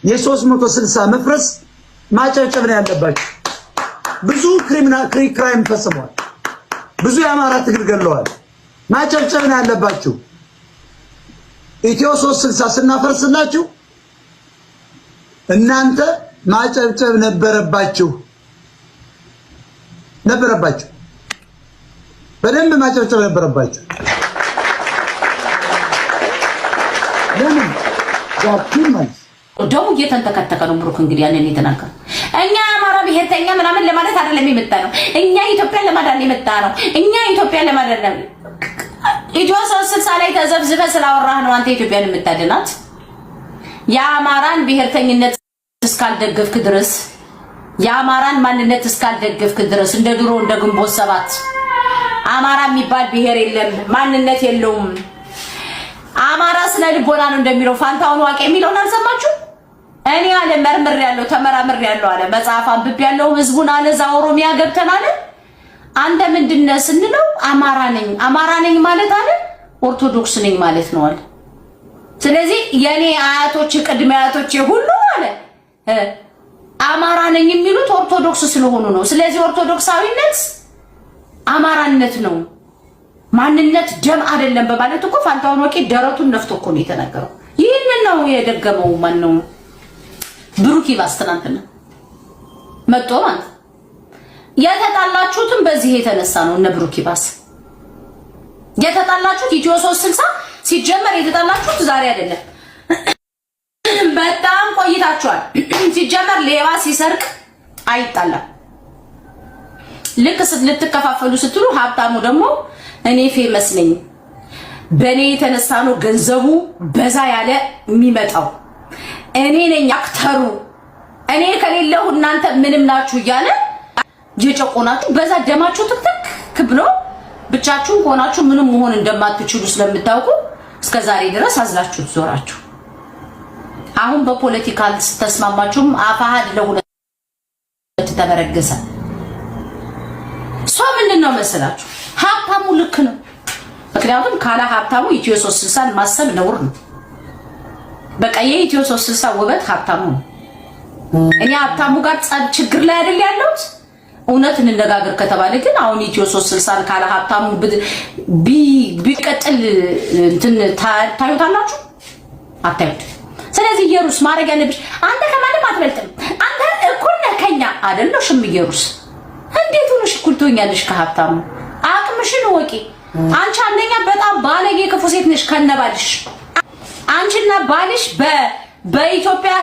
የ360 መፍረስ ማጨብጨብ ነው ያለባችሁ። ብዙ criminal crime ፈጽመዋል። ብዙ የአማራ ትግል ገለዋል። ማጨብጨብ ነው ያለባችሁ። ኢትዮ 360 ስናፈርስላችሁ እናንተ ማጨብጨብ ነበረባችሁ። በደንብ ማጨብጨብ ነበረባችሁ። ለምን ማለት ደሙ እየተንተከተከ ነው። ብሩክ እንግዲህ ያንን የተናገረው እኛ አማራ ብሔርተኛ ምናምን ለማለት አይደለም የመጣ ነው። እኛ ኢትዮጵያን ለማዳን የመጣ ነው። እኛ ኢትዮጵያን ለማዳን ነው። ኢትዮ 360 ላይ ተዘብዝበ ስላወራህ ነው አንተ ኢትዮጵያን የምታድናት። የአማራን ብሔርተኝነት እስካልደገፍክ ድረስ፣ የአማራን ማንነት እስካልደገፍክ ድረስ፣ እንደ ድሮ እንደ ግንቦት 7 አማራ የሚባል ብሔር የለም፣ ማንነት የለውም፣ አማራ ስነ ልቦና ነው እንደሚለው ፋንታውን ዋቄ የሚለውን አልሰማችሁ? እኔ አለ መርምር ያለው ተመራምር ያለው አለ መጽሐፍ አንብብ ያለው ህዝቡን አለ እዛ ኦሮሚያ ገብተን አለ አንተ ምንድነህ ስንለው አማራ ነኝ። አማራ ነኝ ማለት አለ ኦርቶዶክስ ነኝ ማለት ነው አለ። ስለዚህ የኔ አያቶች ቅድመ አያቶች ሁሉ አለ አማራ ነኝ የሚሉት ኦርቶዶክስ ስለሆኑ ነው። ስለዚህ ኦርቶዶክሳዊነት አማራነት ነው፣ ማንነት ደም አይደለም በማለት እኮ ፋንታሁን ወቄ ደረቱን ነፍቶ እኮ ነው የተናገረው። ይህንን ነው የደገመው። ማን ነው ብሩክ ይባስ ትናንትና መጥቶ ማለት የተጣላችሁትም በዚህ የተነሳ ነው። እነ ብሩክ ይባስ የተጣላችሁት ኢትዮ 360 ሲጀመር የተጣላችሁት ዛሬ አይደለም፣ በጣም ቆይታችኋል። ሲጀመር ሌባ ሲሰርቅ አይጣላም። ልክ ልትከፋፈሉ ስትሉ ሀብታሙ ደግሞ እኔ famous ነኝ፣ በእኔ የተነሳ ነው ገንዘቡ በዛ ያለ የሚመጣው፣ እኔ ነኝ actor ኡ፣ እኔ ከሌለሁ እናንተ ምንም ናችሁ እያለ እየጨቆናችሁ በዛ ደማችሁ ትክትክ ብሎ ብቻችሁን ከሆናችሁ ምንም መሆን እንደማትችሉ ስለምታውቁ እስከ ዛሬ ድረስ አዝላችሁ ዞራችሁ። አሁን በፖለቲካ ተስማማችሁም አፋሃድ ለሁለት ተበረገሰ። እሷ ምንድን ነው መሰላችሁ ሀብታሙ ልክ ነው። ምክንያቱም ካለ ሀብታሙ ኢትዮ 360ን ማሰብ ነውር ነው። በቃ የኢትዮ 360 ውበት ሀብታሙ ነው። እኔ ሀብታሙ ጋር ጸብ ችግር ላይ አይደል ያለሁት። እውነት እንነጋገር ከተባለ ግን አሁን ኢትዮ 360ን ካለ ሀብታሙ ቢቀጥል እንትን ታዩታላችሁ? አታዩት። ስለዚህ ኢየሩስ ማድረግ ያለብሽ አንተ ከማንም አትበልጥም። አንተ እኩል ነህ ከኛ አይደለሽም። ኢየሩስ እንዴት ሆነሽ እኩል ትሆኛለሽ ከሀብታሙ? አቅምሽን ወቂ። አንቺ አንደኛ በጣም ባለጌ ክፉ ሴት ነሽ ከነባልሽ። አንቺና ባልሽ በኢትዮጵያ